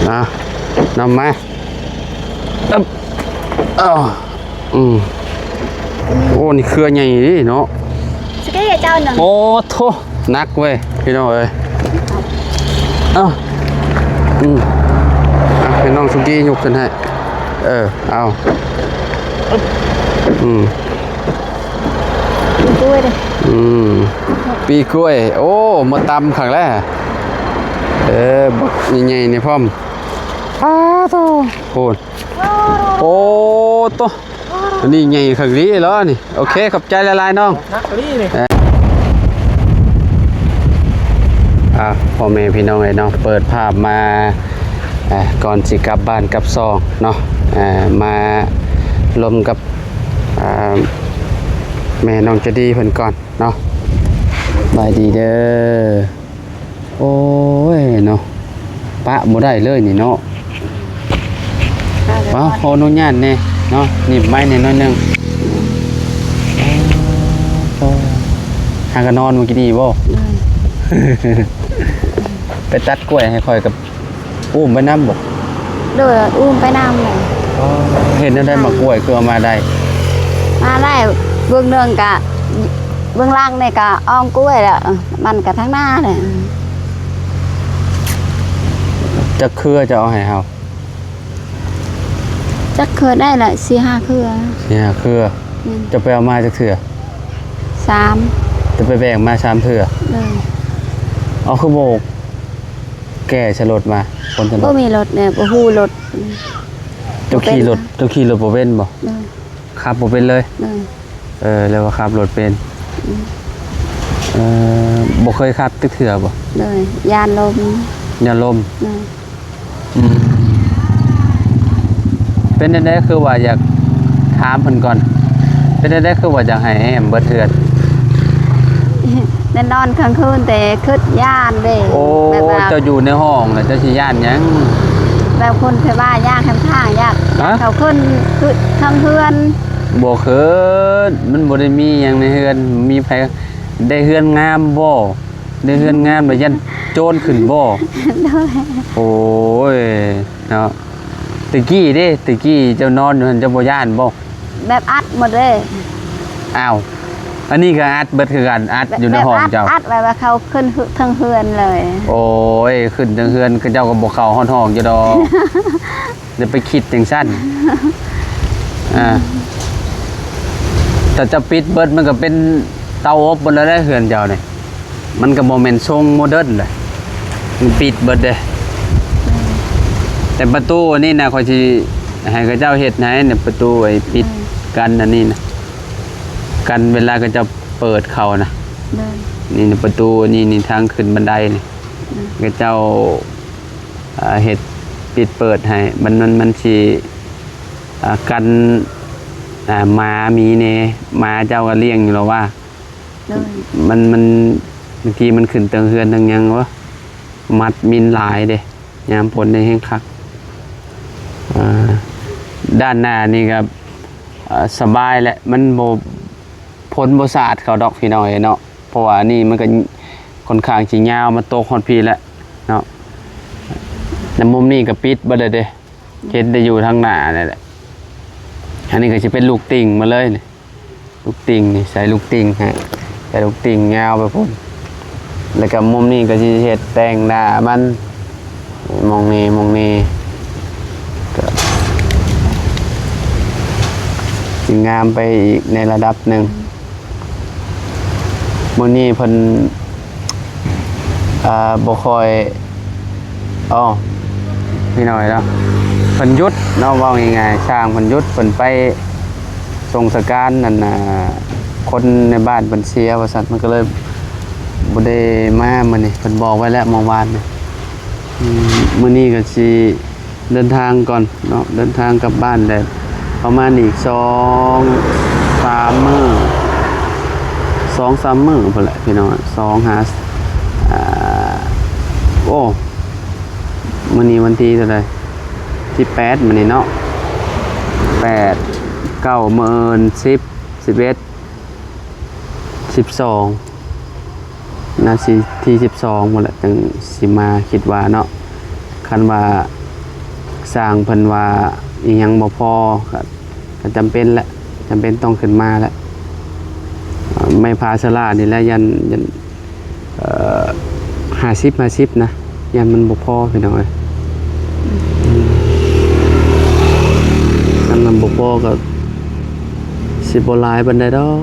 ອ່ະ ນຳມາ ອຶບ ອ້າວ ອືມ ໂອ້ ນີ້ເຄືອໃຫຍ່ເດ້ເນາະ ສະເກເຈົ້າໜຶ່ງ ໂອ້ໂທ້ ໜັກເວີຍ ພີ່ນ້ອງເອີຍ ເອົ້າ ອືມ ອ່ະ ໃຫ້ນ້ອງສຸກີຍົກຂຶ້ນໃຫ້ ເອີ ເອົາ ອືມ ປີກ້ວຍເດ້ ອືມ ປີກ້ວຍ ໂອ້ ມາຕຳຄັກແລ້ວ ເອີ ບັກໃຫຍ່ໆ ນີ້ພ້ອມ ປາໂທ້ ໂອ້ ໂອ້ໂຕ ອັນນີ້ໃຫຍ່ຄັກອີ່ຫຼີເນາະນີ້ ໂອເຄ ຂອບໃຈຫຼາຍໆ ນ້ອງ ຄັກອີ່ຫຼີນີ້ ເອີ ອ່າ ພໍ່ແມ່ພີ່ນ້ອງເອີຍເນາະ ເປີດພາບມາ ອ່າ ກ່ອນຊິກັບບ້ານກັບຊ່ອງເນາະ ອ່າ ມາລົມກັບ ອ່າ ແມ່ນ້ອງໃຈດີເພິ່ນກ່ອນເນາະ ສະບາຍດີເດີ. ໂອ້ຍເນາະ ປະບໍ່ໄດ້ເລີຍນີ້ເນາະ ປະ ຂໍອະນຸຍາດແດ່ເນາະ ໜີບໄມ້ແດ່ໜ້ອຍໜຶ່ງ ຫາກະນອນມື້ກີ້ນີ້ບໍ່? ໄປຕັດກ້ວຍໃຫ້ຂ້ອຍກັບ ອຸ້ມໄປນຳບໍ່? ໂດຍ ອຸ້ມໄປນຳເລີຍ ເຮັດແນວໃດ ໝາກກ້ວຍຄືເອົາມາໄດ້? ມາໄດ້ ເບື້ອງໜຶ່ງກະ ເບື້ອງຫຼັງນີ້ກະອ່ອງກ້ວຍແລ້ວ ມັນກະທາງໜ້າແຫຼະ ຈັກເຄືອຈະເອົາໃຫ້ເຮົາ? ຈັກເຄືອໄດ້ລະ ສີ່ຫ້າເຄືອ ສີ່ຫ້າເຄືອ ແມ່ນ ເຈົ້າໄປເອົາມາຈັກເທື່ອ? ສາມ ເຈົ້າໄປແບກມາສາມເທື່ອ ໂດຍ ເອົາ ຄືບໍ່ແກ່ໃສ່ລົດມາ ຄົນໃສ່ລົດ ບໍ່ມີລົດແດ່ ບໍ່ຮູ້ລົດ ເຈົ້າຂີ່ລົດ ບໍ່ເປັນນະ ເຈົ້າຂີ່ລົດບໍ່ເປັນບໍ່? ໂດຍ ຂັບບໍ່ເປັນເລີຍ ໂດຍ ເອີ ແລ້ວວ່າຂັບລົດເປັນ ອືມ ເອີ ບໍ່ເຄີຍຂັບຈັກເທື່ອບໍ່? ໂດຍ ຢ້ານລົ້ມ ຢ້ານລົ້ມ ໂດຍ ອືມ ເປັນຈັ່ງໃດຄືວ່າຢາກ ຖາມເພິ່ນກ່ອນ ເປັນຈັ່ງໃດຄືວ່າຢາກໃຫ້ແອ້ມເບິດເຮືອນ? ແນ່ນອນກາງຄືນແຕ່ຄິດຢ້ານເດ້ ໂອ້ ແບບວ່າ ເຈົ້າຢູ່ໃນຫ້ອງແລ້ວເຈົ້າຊິຢ້ານຫຍັງ? ແບບຄົນທີ່ວ່າຢາກທາງ ຢາກ ຮະ? ເຂົາຂຶ້ນ ຄືທາງເຮືອນ ບໍ່ຂຶ້ນ ມັນບໍ່ໄດ້ມີຫຍັງໃນເຮືອນ ມີໃຜ ໄດ້ເຮືອນງາມບໍ່? ໄດ້ເຮືອນງາມແລ້ວຢ້ານໂຈນຂຶ້ນບໍ່? ໂດຍ ໂອ້ຍ ເນາະ ແຕ່ກີ້ເດ້ ແຕ່ກີ້ເຈົ້ານອນຢູ່ຫັ້ນ ເຈົ້າບໍ່ຢ້ານບໍ່? ແບບອັດໝົດເດ້ ອ້າວ ອັນນີ້ກໍອັດເບິດຄືກັນ ອັດຢູ່ໃນຫ້ອງເຈົ້າ ແບບອັດ ອັດແບບວ່າເຂົາຂຶ້ນເຮືອນ ເທິງເຮືອນເລີຍ ໂອ້ຍ ຂຶ້ນເທິງເຮືອນ ເຂົາເຈົ້າກໍບໍ່ເຂົ້າຮອດຫ້ອງເຈົ້າດອກ ຢ່າໄປຄິດຈັ່ງຊັ້ນ ອ່າ ຖ້າເຈົ້າປິດເບິດ ມັນກໍເປັນເຕົາອົບໝົດແລ້ວເຮືອນເຈົ້ານີ້ ມັນກໍບໍ່ແມ່ນຊົງໂມເດີນເດ້ ມັນປິດເບິດເດ້ ແຕ່ປະຕູອັນນີ້ນະ ຂ້ອຍຊິໃຫ້ເຂົາເຈົ້າເຮັດໃຫ້ນະ ປະຕູໄອ້ປິດ ອືມ ກັນອັນນີ້ນະ ກັນເວລາເຂົາເຈົ້າເປີດເຂົ້ານະ ໂດຍ ນີ້ນະ ປະຕູນີ້ ນີ້ທາງຂຶ້ນບັນໄດນີ້ ອືມ ເຂົາເຈົ້າ ອ່າ ເຮັດປິດເປີດໃຫ້ ມັນ ມັນ ມັນຊິ ອ່າ ກັນ ອ່າ ໝາມີແດ່ ໝາເຈົ້າກໍລ້ຽງຢູ່ແລ້ວວ່າ ໂດຍ ມັນ ມັນ ບາງທີມັນຂຶ້ນເທິງເຮືອນເທິງຫຍັງ ໂອ້ ໝັດມິນຫຼາຍເດ້ ຍາມຝົນນີ້ແຮງຄັກ ອ່າ ດ້ານໜ້ານີ້ກໍ ອ່າ ສະບາຍແຫຼະ ມັນບໍ່ ຝົນບໍ່ສາດເຂົາດອກພີ່ນ້ອງເອີຍເນາະ ເພາະວ່າອັນນີ້ມັນກໍຄ່ອນຂ້າງຊິຍາວມາຕົກຮອດພີ້ແຫຼະເນາະ ແລະ ມຸມນີ້ກໍປິດເບິດແລ້ວເດ້ ເຫັນແຕ່ຢູ່ທາງໜ້ານີ້ແຫຼະ ອັນນີ້ກໍຊິເປັນລູກຕິ່ງມາເລີຍນີ້ ລູກຕິ່ງນີ້ ໃສ່ລູກຕິ່ງໃຫ້ ໃສ່ລູກຕິ່ງຍາວໄປພຸ້ນ ແລ້ວກໍມຸມນີ້ກໍຊິເຮັດແຕ່ງໜ້າມັນ ໝ່ອງນີ້ ໝ່ອງນີ້ ກໍຊິງາມໄປອີກໃນລະດັບໜຶ່ງ. ມື້ນີ້ເພິ່ນ ເອີ ບໍ່ຄ່ອຍ ອໍ ພີ່ນ້ອງເນາະ ເພິ່ນຢຸດເນາະ ເວົ້າງ່າຍໆ ຊ່າງເພິ່ນຢຸດ ເພິ່ນໄປສົ່ງສະການ ອັນ ອ່າ ຄົນໃນບ້ານເພິ່ນເສຍວ່າຊັ້ນ ມັນກໍເລີຍບໍ່ໄດ້ມາມື້ນີ້ ເພິ່ນບອກໄວ້ແລ້ວມື້ວານນີ້. ອືມ ມື້ນີ້ກໍຊິເດີນທາງກ່ອນເນາະ ເດີນທາງກັບບ້ານແລ້ວ ປະມານອີກສອງສາມມື້ ສອງສາມມື້ພຸ້ນແຫຼະພີ່ນ້ອງ ສອງຫາ ອ່າ ໂອ້ ມື້ນີ້ວັນທີເທົ່າໃດ? ສິບແປດ ມື້ນີ້ເນາະ ແປດ ເກົ້າ ມື້ອື່ນ ສິບ ສິບເອັດ ສິບສອງ ໜ້າຊິທີສິບສອງພຸ້ນແຫຼະ ຈັ່ງຊິມາ ຄິດວ່າເນາະ ຄັນວ່າ ຊ່າງເພິ່ນວ່າອີ່ຫຍັງບໍ່ພໍ ກໍ ກໍຈຳເປັນແຫຼະ ຈຳເປັນຕ້ອງຂຶ້ນມາແຫຼະ. ເອີ ໄມ້ພາສາລານີ້ແຫຼະ ຢ້ານ ຢ້ານ ເອີ ຫ້າສິບ ຫ້າສິບນະ ຢ້ານມັນບໍ່ພໍພີ່ນ້ອງເອີຍ. ຄັນມັນບໍ່ພໍກໍຊິບໍ່ຫຼາຍປານໃດດອກ.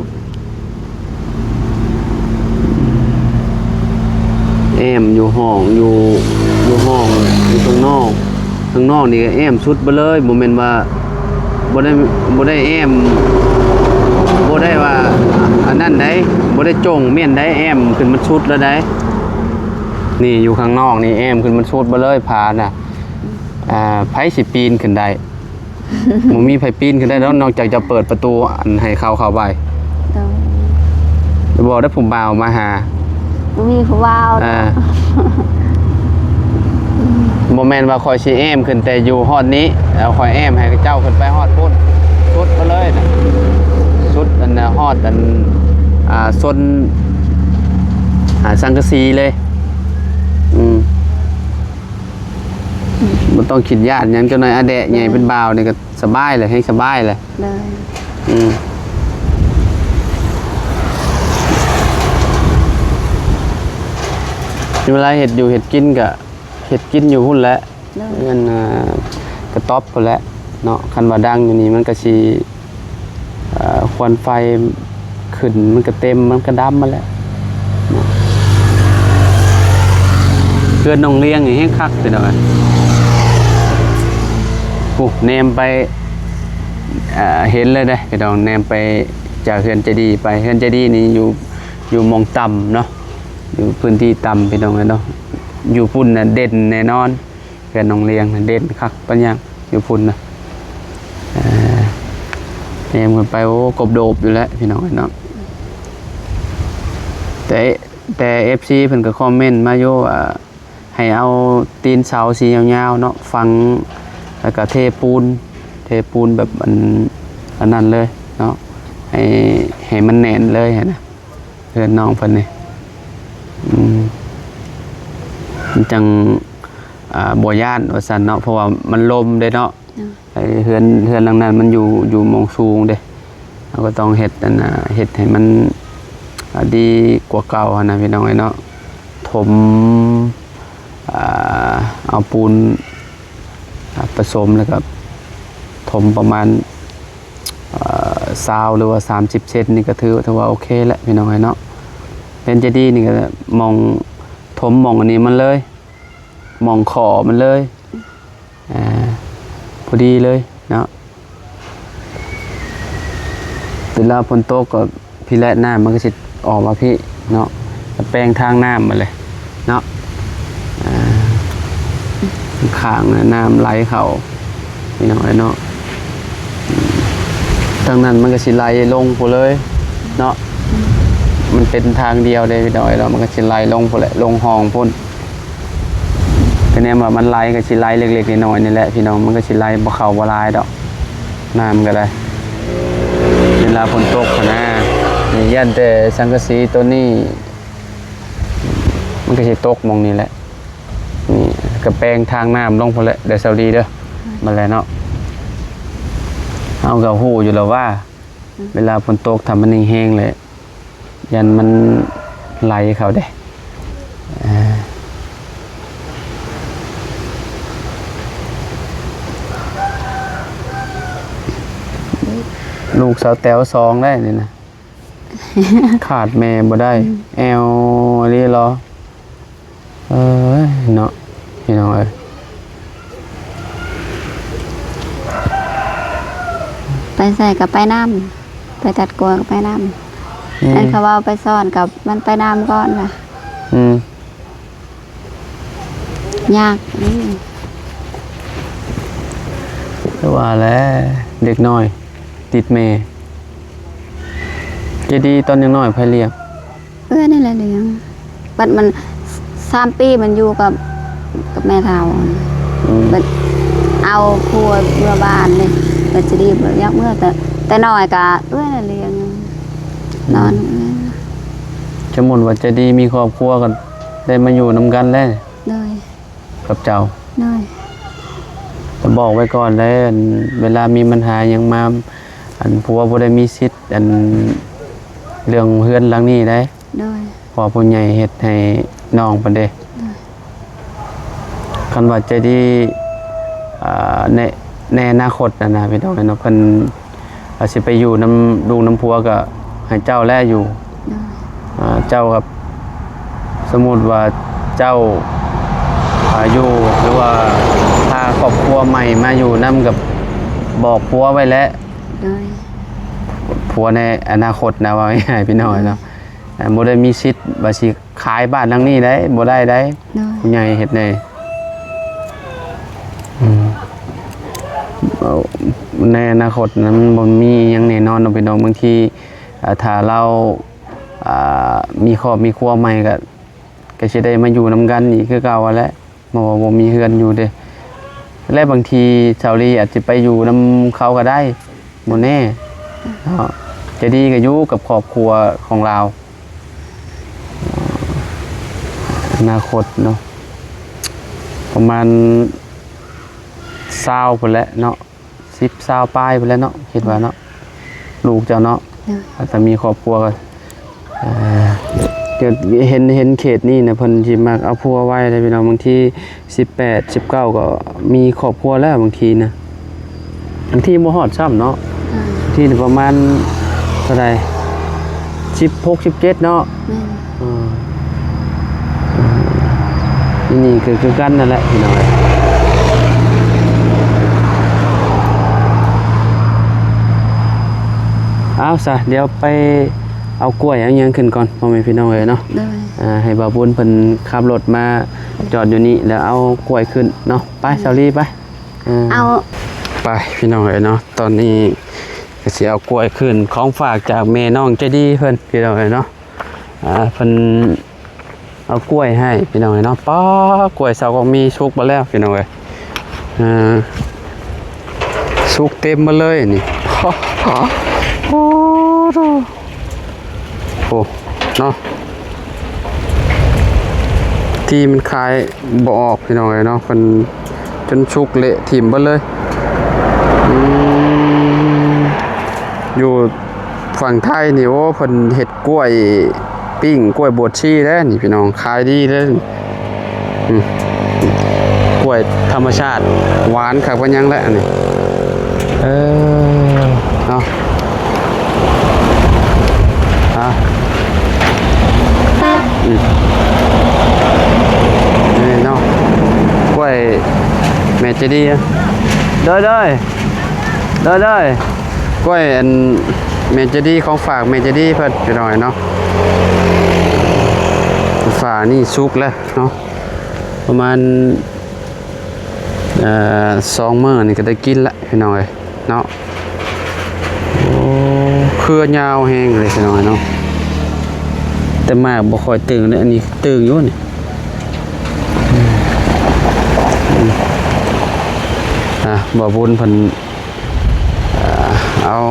ແອ້ມຢູ່ຫ້ອງ ຢູ່ ຢູ່ຫ້ອງ ຢູ່ຂ້າງນອກ ຂ້າງນອກນີ້ກໍແອ້ມສຸດໄປເລີຍ ບໍ່ແມ່ນວ່າ ບໍ່ໄດ້ ບໍ່ໄດ້ແອ້ມ ບໍ່ໄດ້ວ່າອັນນັ້ນໃດ ບໍ່ໄດ້ຈົ່ງແມ່ນໃດ ແອ້ມຂຶ້ນມາສຸດແລ້ວໃດ. ນີ້ຢູ່ຂ້າງນອກນີ້ແອ້ມຂຶ້ນມາສຸດໄປເລີຍ ຜານະ ອ່າ ໃຜຊິປີນຂຶ້ນໄດ້? ບໍ່ມີໃຜປີນຂຶ້ນໄດ້ດອກ ນອກຈາກຈະເປີດປະຕູອັນໃຫ້ເຂົາເຂົ້າໄປ. ໂດຍ ບໍ່ໄດ້ຜູ້ບ່າວມາຫາ ບໍ່ມີຜູ້ບ່າວ ອ່າ ບໍ່ແມ່ນວ່າຂ້ອຍຊິແອ້ມຂຶ້ນແຕ່ຢູ່ຮອດນີ້ ແລ້ວຂ້ອຍແອ້ມໃຫ້ເຈົ້າຂຶ້ນໄປຮອດພຸ້ນ ສຸດໄປເລີຍນະ ສຸດອັນນະ ຮອດອັນ ອ່າ ຊົນ ອ່າ ສັງກະສີເລີຍ. ອືມ ບໍ່ຕ້ອງຄິດຢ້ານຫຍັງ ຈັກໜ້ອຍອາແດະໃຫຍ່ເປັນບ່າວນີ້ກໍສະບາຍແຫຼະ ແຮງສະບາຍແຫຼະ. ໂດຍ ອືມ ເວລາເຮັດຢູ່ເຮັດກິນກໍເຮັດກິນຢູ່ພຸ້ນແຫຼະ ໂດຍ ເຮືອນ ອ່າ ກະຕ໊ອບພຸ້ນແຫຼະເນາະ. ຄັນວ່າດັງຢູ່ນີ້ມັນກໍຊິ ເອີ ຄວັນໄຟຂຶ້ນ ມັນກໍເຕັມ ມັນກໍດຳຫັ້ນແຫຼະເນາະ. ເຮືອນນ້ອງລຽງນີ້ແຮງຄັກພີ່ນ້ອງເອີຍ ໂອ້ ແນມໄປ ເອີ ເຫັນເລີຍເດ້ພີ່ນ້ອງ ແນມໄປຈາກເຮືອນເຈດີໄປ ເຮືອນເຈດີນີ້ຢູ່ ຢູ່ໝ່ອງຕ່ຳເນາະ ຢູ່ພື້ນທີ່ຕ່ຳພີ່ນ້ອງເອີຍເນາະ. ຢູ່ພຸ້ນນະເດັ່ນແນ່ນອນ ເຮືອນນ້ອງລຽງນະເດັ່ນຄັກປານຫຍັງຢູ່ພຸ້ນນະ. ເອີ ແນມຂຶ້ນໄປ ໂອ້ ກົບໂດບຢູ່ແຫຼະພີ່ນ້ອງເອີຍເນາະ. ແຕ່ ແຕ່ເອັບຊີເພິ່ນກໍຄອມເມັນມາຢູ່ວ່າ ໃຫ້ເອົາຕີນເສົາສີຍາວໆເນາະ ຝັງ ແລ້ວກໍເທປູນ ເທປູນແບບອັນ ອັນນັ້ນເລີຍເນາະ ໃຫ້ ໃຫ້ມັນແໜ້ນເລີຍຫັ້ນນະ ເຮືອນນ້ອງເພິ່ນນີ້. ອືມ ມັນຈັ່ງ ອ່າ ບໍ່ຢ້ານວ່າຊັ້ນເນາະ ເພາະວ່າມັນລົມເດ້ເນາະ. ໂດຍ ເຮືອນ ເຮືອນຫຼັງນັ້ນມັນຢູ່ ຢູ່ໝ່ອງສູງເດ້ ເຮົາກໍຕ້ອງເຮັດອັນນ່າ ເຮັດໃຫ້ມັນ ອ່າ ດີກວ່າເກົ່າຫັ້ນນະພີ່ນ້ອງເອີຍເນາະ. ຖົມ ອ່າ ເອົາປູນ ອ່າ ປະສົມ ແລ້ວກໍຖົມປະມານ ເອີ ຊາວ ຫຼືວ່າສາມສິບເຊັນນີ້ກໍຖື ຖືວ່າໂອເຄແຫຼະພີ່ນ້ອງເອີຍເນາະ. ເຮືອນເຈດີນີ້ກໍໝ່ອງຖົມໝ່ອງອັນນີ້ມັນເລີຍ ໝ່ອງຂໍມັນເລີຍ ອ່າ ພໍດີເລີຍເນາະ. ເວລາຝົນຕົກກໍພີ້ແຫຼະ ນ້ຳມັນກໍຊິອອກມາພີ້ເນາະ ແປງທາງນ້ຳມາເລີຍເນາະ. ອ່າ ຂ້າງນ້ຳໄຫຼເຂົ້າພີ່ນ້ອງເອີຍເນາະ ທາງນັ້ນມັນກໍຊິໄຫຼລົງພຸ້ນເລີຍເນາະ. ມັນເປັນທາງດຽວເດ້ພີ່ນ້ອງເອີຍເນາະ ມັນກໍຊິໄຫຼລົງພຸ້ນແຫຼະ ລົງຮ່ອງພຸ້ນ. ຄະແນນວ່າມັນໄຫຼກໍຊິໄຫຼເລັກໆນ້ອຍໆນີ້ແຫຼະພີ່ນ້ອງ ມັນກໍຊິໄຫຼບໍ່ເຂົ້າບໍ່ຫຼາຍດອກ ນ້ຳກໍໄດ້ ເວລາຝົນຕົກຫັ້ນນະ. ນີ້ຢ້ານແຕ່ສັງກະສີໂຕນີ້ ມັນກໍຊິຕົກໝ່ອງນີ້ແຫຼະ. ນີ້ກໍແປງທາງນ້ຳລົງພຸ້ນແຫຼະ ເດີສາວດີເດີ ມາແລ້ວເນາະ. ເຮົາກໍຮູ້ຢູ່ແລ້ວວ່າ ເວລາຝົນຕົກ ຖ້າມັນແຮງໆແຫຼະ ຢ້ານມັນໄຫຼເຂົ້າເດ້. ເອີ ລູກສາວແຕວສອງໄດ້ນີ້ນະ ຂາດແມ່ບໍ່ໄດ້ ອືມ ແອວອີ່ຫຼີເລາະ. ເອີຍເນາະ ພີ່ນ້ອງເອີຍ ໄປໃສກໍໄປນຳ ໄປຕັດກົວກໍໄປນຳ ອືມ ອັນເຂົາເວົ້າໄປສອນກໍມັນໄປນຳກ່ອນວ່າ ອືມ ຍາກ ຄືວ່າແຫຼະ ເດັກນ້ອຍຕິດແມ່. ເຈດີຕອນຍັງນ້ອຍໃຜລ້ຽງ? ເອື້ອຍນີ້ແຫຼະລ້ຽງ. ບັດມັນສາມປີມັນຢູ່ກັບ ກັບແມ່ເຖົ້າ. ອືມ ບັດເອົາຜົວເມືອບ້ານເດ້. ບັດເຈດີບໍ່ຢາກເມືອ ແຕ່ ແຕ່ນ້ອຍກະເອື້ອຍນັ້ນລ້ຽງ. ອືມ ນອນເອື້ອຍ. ສົມມຸດວ່າເຈດີມີຄອບຄົວກໍໄດ້ມາຢູ່ນຳກັນແລ້ວ. ໂດຍ. ກັບເຈົ້າ. ໂດຍ. ບອກໄວ້ກ່ອນເລີຍ ອັນເວລາມີບັນຫາຫຍັງມາ ອັນຜົວບໍ່ໄດ້ມີສິດ ອັນເລື່ອງເຮືອນຫຼັງນີ້ເດ້. ໂດຍ ເພາະວ່າຜູ້ໃຫຍ່ເຮັດໃຫ້ນ້ອງເພິ່ນເດ້. ໂດຍ ຄັນວ່າໃຈດີ ອ່າ ໃນ ໃນອະນາຄົດຫັ້ນນະ ພີ່ນ້ອງເອີຍເນາະ ເພິ່ນ ວ່າຊິໄປຢູ່ນຳລູກນຳຜົວກໍໃຫ້ເຈົ້າແຫຼະຢູ່. ໂດຍ ອ່າ ເຈົ້າກັບ ສົມມຸດວ່າເຈົ້າ ອ່າ ຢູ່ ຫຼືວ່າພາຄອບຄົວໃໝ່ມາຢູ່ນຳ ກໍບອກຜົວໄວ້ແຫຼະ. ໂດຍ ຜົວໃນອະນາຄົດນະ ເວົ້າງ່າຍໆ ພີ່ນ້ອງເນາະ. ໂດຍ ອ່າ ບໍ່ໄດ້ມີສິດວ່າຊິຂາຍບ້ານຫຼັງນີ້ໄດ້ ບໍ່ໄດ້ໄດ້. ໂດຍ ຜູ້ໃຫຍ່ເຮັດແດ່. ອືມ ເອົາ ໃນອະນາຄົດນະ ມັນບໍ່ມີຫຍັງແນ່ນອນເນາະ ພີ່ນ້ອງ. ບາງທີ ອ່າ ຖ້າລາວ ອ່າ ມີຄອບມີຄົວໃໝ່ ກໍ ກໍຊິໄດ້ມາຢູ່ນຳກັນອີກຄືເກົ່າຫັ້ນແຫຼະ ເພາະວ່າບໍ່ມີເຮືອນຢູ່ເດ້. ແລະ ບາງທີສາວລີອາດຈະໄປຢູ່ນຳເຂົາກໍໄດ້ ບໍ່ແນ່ເນາະ. ໃຈດີກໍຢູ່ກັບຄອບຄົວຂອງລາວ ອະນາຄົດເນາະ ປະມານຊາວພຸ້ນແຫຼະເນາະ ສິບ ຊາວປາຍພຸ້ນແຫຼະເນາະ ຄິດວ່າເນາະ ລູກເຈົ້າເນາະ. ໂດຍ ອາດຈະມີຄອບຄົວ ເອີ ກໍເຫັນ ເຫັນເຂດນີ້ນະ ເພິ່ນຊິມັກເອົາຜົວໄວເດ້ພີ່ນ້ອງ. ບາງທີສິບແປດ ສິບເກົ້າ ກໍມີຄອບຄົວແລ້ວ ບາງທີນະ ບາງທີບໍ່ຮອດຊ້ຳເນາະ. ໂດຍ ບາງທີປະມານເທົ່າໃດ ສິບຫົກ ສິບເຈັດເນາະ. ແມ່ນ ເອີ ນີ້ ນີ້ກໍຄືກັນນັ້ນແຫຼະພີ່ນ້ອງເອີຍ. ເອົາຊະ ດຽວໄປເອົາກ້ວຍເອົາຫຍັງຂຶ້ນກ່ອນ ພໍ່ແມ່ພີ່ນ້ອງເອີຍເນາະ. ໂດຍ ອ່າ ໃຫ້ບ່າວບຸນເພິ່ນຂັບລົດມາຈອດຢູ່ນີ້ ແລ້ວເອົາກ້ວຍຂຶ້ນເນາະ. ໄປ ໂດຍ ສາວລີໄປ. ເອົາ ໄປພີ່ນ້ອງເອີຍເນາະ ຕອນນີ້ກໍຊິເອົາກ້ວຍຂຶ້ນ ຂອງຝາກຈາກແມ່ນ້ອງໃຈດີເພິ່ນ ພີ່ນ້ອງເອີຍເນາະ. ອ່າ ເພິ່ນເອົາກ້ວຍໃຫ້ພີ່ນ້ອງເອີຍເນາະ. ປ້າ ກ້ວຍຊາວກອກມີສຸກເບິດແລ້ວພີ່ນ້ອງເອີຍ ອ່າ ສຸກເຕັມໝົດເລີຍນີ້. ໂອ້ໂຫ ໂອ້ ເນາະ ທີ່ມັນຂາຍບໍ່ອອກພີ່ນ້ອງເອີຍເນາະ ເພິ່ນຈົນສຸກເລະຖິ້ມເບິດເລີຍ. ອືມ ຢູ່ຝັ່ງໄທນີ້ ໂອ້ ເພິ່ນເຮັດກ້ວຍປີ້ງ ກ້ວຍບວດຊີເດ້ນີ້ພີ່ນ້ອງ ຂາຍດີເດ້. ອືມ ກ້ວຍທຳມະຊາດ ຫວານຄັກປານຫຍັງແຫຼະອັນນີ້. ເອີ ເນາະ ອາ ອືມ ນີ້ເນາະ ກ້ວຍແມ່ໃຈດີ. ໂດຍ ໂດຍ ໂດຍ ໂດຍ ກ້ວຍອັນແມ່ໃຈດີ ຂອງຝາກແມ່ໃຈດີເພິ່ນ ພີ່ນ້ອງເນາະ. ຝານີ້ສຸກແລ້ວເນາະ ປະມານ ເອີ ສອງມື້ນີ້ກໍໄດ້ກິນລະ ພີ່ນ້ອງເອີຍເນາະ. ໂອ້ ເຄືອຍາວແຮງເລີຍ ພີ່ນ້ອງເນາະ ແຕ່ໝາກບໍ່ຄ່ອຍຕຶງເດ້. ອັນນີ້ຕຶງຢູ່ນີ້. ອືມ ອ່າ ບ່າວບຸນເພິ່ນ ອ່າ ເອົາ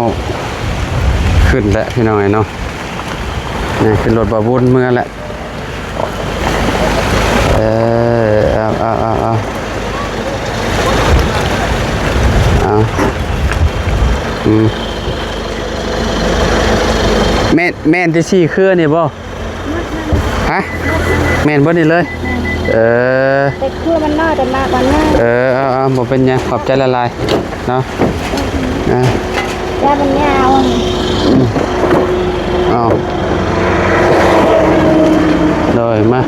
ຂຶ້ນແຫຼະ ພີ່ນ້ອງເອີຍເນາະ. ນີ້ຂຶ້ນລົດບ່າວບຸນເມືອແຫຼະ. ເອີ ເອົາ ເອົາ ເອົາ ເອົາ ເອົາ ອືມ ແມ່ນ ແມ່ນແຕ່ສີ່ເຄືອນີ້ບໍ່? ຮະ ແມ່ນເບິດນີ້ເລີຍ. ແມ່ນ ເອີ ແຕ່ເຄືອມັນນ້ອຍ ແຕ່ໝາກມັນງາມ. ເອີ ເອົາ ເອົາ ບໍ່ເປັນຫຍັງ ຂອບໃຈຫຼາຍໆ ເນາະ. ອ່າ ແລ້ວມັນຍາວ. ອືມ ເອົາ ໂດຍ ມາ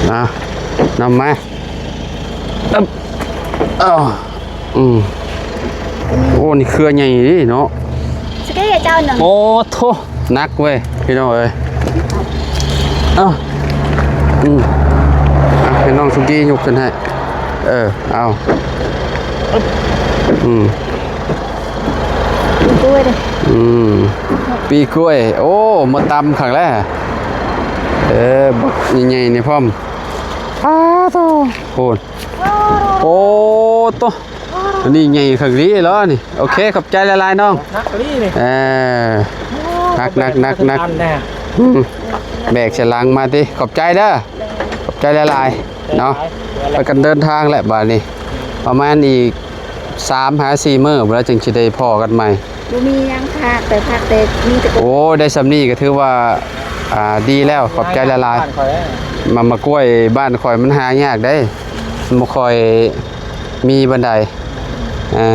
ເອົາ ນຳມາ ອຶບ ເອົາ ອືມ ໂອ້ ນີ້ເຄືອໃຫຍ່ເດ້ເນາະ. ສະກີເຈົ້າໜຶ່ງ. ໂອ້ໂທ້ ໜັກເວີຍ ພີ່ນ້ອງເອີຍ. ເອົາ ອືມ ອ່ະ ໃຫ້ນ້ອງສຸກີຍົກຂຶ້ນໃຫ້. ເອີ ເອົາ ອືມ ປີກ້ວຍເດ້ ອືມ ປີກ້ວຍ. ໂອ້ ມາຕຳຄັກແລ້ວ. ເອີ ບັກໃຫຍ່ໆ ນີ້ພ້ອມ. ປາໂທ້ ໂອ້ ໂອ້ໂຕ ອັນນີ້ໃຫຍ່ຄັກອີ່ຫຼີເນາະນີ້. ໂອເຄ ຂອບໃຈຫຼາຍໆ ນ້ອງ. ໜັກອີ່ຫຼີນີ້. ເອີ ໂອ້ ໜັກໆໆໆ ອືມ ແບກໃສ່ຫຼັງມາຕິ. ຂອບໃຈເດີ ຂອບໃຈຫຼາຍໆ ເນາະ. ພາກັນເດີນທາງແຫຼະບາດນີ້. ປະມານອີກສາມຫາສີ່ມື້ພຸ້ນລະ ຈຶ່ງຊິໄດ້ພໍ້ກັນໃໝ່. ບໍ່ມີຫຍັງພາກ ແຕ່ພາກ ແຕ່ມີແຕ່ ໂອ້ ໄດ້ສ່ຳນີ້ກໍຖືວ່າ ອ່າ ດີແລ້ວ. ຂອບໃຈຫຼາຍໆ. ໝາກ ໝາກກ້ວຍບ້ານຂ້ອຍມັນຫາຍາກເດ້ ມັນບໍ່ຄ່ອຍມີປານໃດ. ເອີ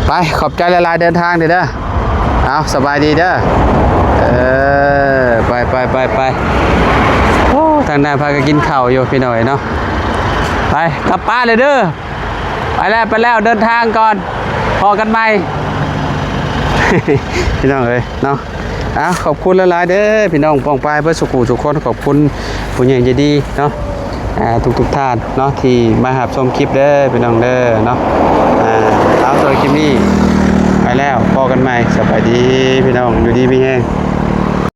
ໄປ ຂອບໃຈຫຼາຍໆ ເດີນທາງເດີ. ເອົາ ສະບາຍດີເດີ. ເອີ ໄປໆໆໆ. ໂອ້ ທາງນັ້ນພາກັນກິນເຂົ້າຢູ່ພີ່ນ້ອງເອີຍເນາະ. ໄປ ກັບປ່າເລີຍເດີ. ໄປແລ້ວ ໄປແລ້ວ ເດີນທາງກ່ອນ ພໍ້ກັນໃໝ່ ພີ່ນ້ອງເອີຍເນາະ. ເອົາ ຂອບຄຸນຫຼາຍໆເດີ ພີ່ນ້ອງປ້ອງປາຍເບິດສູ່ຜູ້ສູ່ຄົນ. ຂອບຄຸນຜູ້ໃຫຍ່ໃຈດີເນາະ ອ່າ ທຸກໆທ່ານເນາະ ທີ່ມາຮັບຊົມຄລິບເດີ ພີ່ນ້ອງເດີເນາະ. ອ່າ ເອົາ ສຳລັບຄລິບນີ້ໄປແລ້ວ ພໍ້ກັນໃໝ່. ສະບາຍດີພີ່ນ້ອງ ຢູ່ດີມີແຮງ.